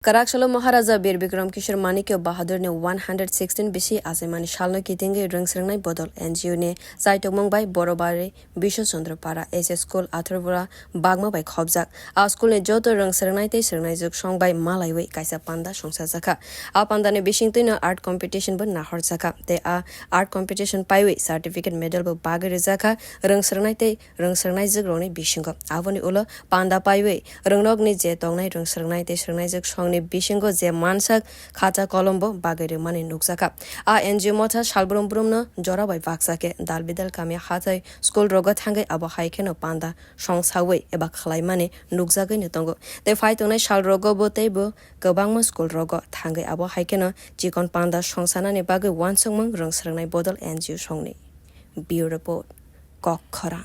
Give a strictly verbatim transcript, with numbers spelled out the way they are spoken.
Kwrak salo Maharaja Bir Bikram Kishore Manikya Bahadurni one hundred sixteen bisi achaimani salno kitingwi rwngsrwngnai bodol N G O ni chaitokmung bai Borobari Bishu Chandra Para H S School Atharpura bagma bai khopjak. A school ni joto rwngsrwngnai tei swrwngnaijwk song bai malaiwi kaisa panda songchajakha. A panda ni bisingtwino art competition bo nahorjakha tei a art competition paiwi certificate medal bo bagwi rwjakha rwngsrwngnai tei rwngsrwngnaijwk rokni bisingo. Aboni ulo panda paiwi rwngnokni je tongnai rwngsrwngnai tei swrwngnaijwk songni bisingo je mansak khata kolombo bagwi rwmani nukjakha. A N G O motha salbrum brumno jora bai baksa khe dal bidal kami hathai school rogo thangwi abo hai kheno panda songsawi eba khwlaimani nukjagwino tongo. Tei phai tongnai sal rogo bo tei bo kwbangma school rogo thangwi abo hai kheno chikon panda songsanani bagwi uansukmung rwngsrwngnai bodol N G O songni. Bureau Report, Kok Khorang.